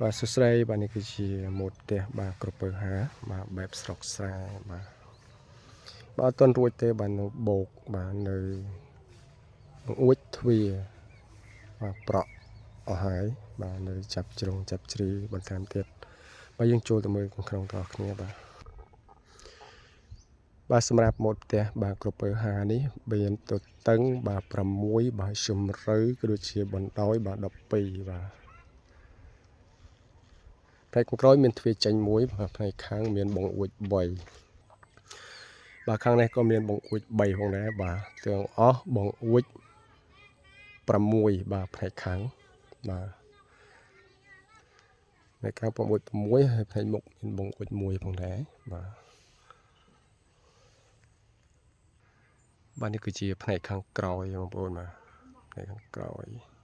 បាទសួស្តីបាទនេះគឺជាម៉ូតផ្ទះបាទក្រពើហាបាទបែបស្រុកស្រែបាទបាទអត់ទាន់រួចទេបាទនៅបោកបាទនៅបង្អួចទ្វារបាទប្រក់អស់ហើយបាទនៅចាប់ជ្រុងចាប់ជ្រីបន្ថែមទៀតបាទយើងចូលទៅមើលខាងក្នុងទាំងអស់គ្នាបាទបាទសម្រាប់ម៉ូតផ្ទះបាទក្រពើហានេះមានទទឹងបាទ6បាទជម្រៅក៏ដូចជាបណ្ដោយបាទ12បាទផ្នែកខាងក្រោយមានទ្វារចេញមួយបាទផ្នែកខាងមានបង្អួច3បាទខាងនេះក៏មានបង្អួច3ផងដែរបាទទាំងអស់បង្អួច6បាទផ្នែកខាងបាទផ្នែកខាងបង្អួច6ហើយផ្នែកមុខមានបង្អួច1ផងដែរបាទបាទនេះគឺជាផ្នែកខាងក្រោយបងប្អូនបាទផ្នែកខាងក្រោយ